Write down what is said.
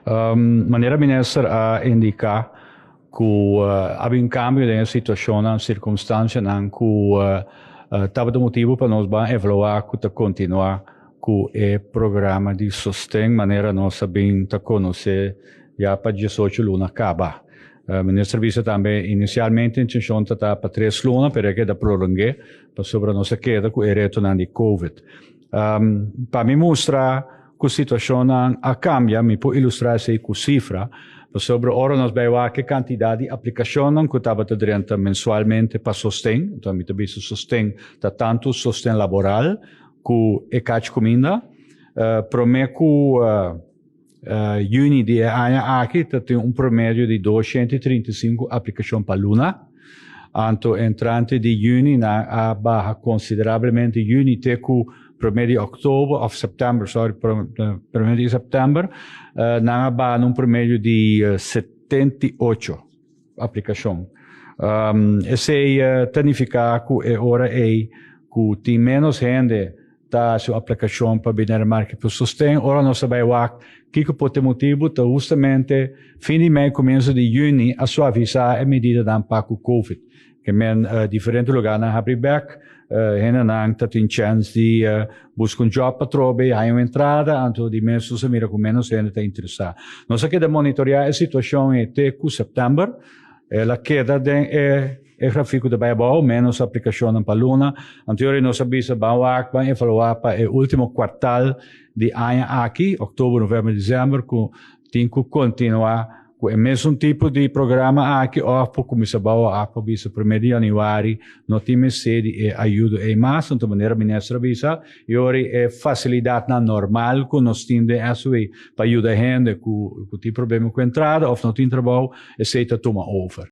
Manera minister a indiká ku a bin kambio den e situashonnan, sirkunstansianan ku tabata motibu pa nos ban evaluá ku ta kontinuá ku e programa di sosten manera nos a bin ta konosé ya pa 18 luna kaba. Minister bisa tambe inisialmente intenshon ta ta pa 3 luna, pero e keda prolong'é pasobra nos a keda ku e retonan di Covid. Pa mi mustra ku situashonnan a kambia, mi por ilustrá esei ku sifra, pasobra ora nos bai wak e kantidat di aplikashonnan ku tabata drenta mensualmente pa sosten, enton mi ta bisa sosten ta tantu sosten laboral ku e kach kuminda, promé ku yüni di e aña aki ta tin un promedio di 235 aplikashon pa luna. Anto entrante di yüni nan a baha konsiderablemente, yüni te ku promé di òktober òf sèptèmber, sòri, promé di sèptèmber nan a baha na un promedio di 78 aplikashon. Esei ta nifiká ku e ora ei ku tin ménos hende ta hasi un aplikashon pa bini remarke pa sosten. Ora nos ta bai wak kiko por ta e motibu, ta hustamente fin di mei, komienso di yüni a suavisá e medidanan pa ku covid. Ke men diferente lugarnan habri bek, hendenan ta tin chèns di buska un jòb atrobe, haña un entrada, anto di mes nos a mira ku ménos hende ta interesá. Nos a keda monitoriá e situashon ei te ku sèptèmber, el a keda den e E grafico ta bai abao, menos aplicacionnan pa luna. Anterior nos a bisa ban wak, ban evalua pa e ultimo kwartal di aña aki, october, november, december, cu tin cu continua cu e mesun tipo di programa aki of por cuminsa bao af pa bisa primer di januari no tin mester di e ayudo ey mas. Anto manera minister a bisa, y ora e facilidadnan normal cu nos tin den SOE pa yuda hende cu tin problema cu entrada of no tin trabao, esey ta tuma over.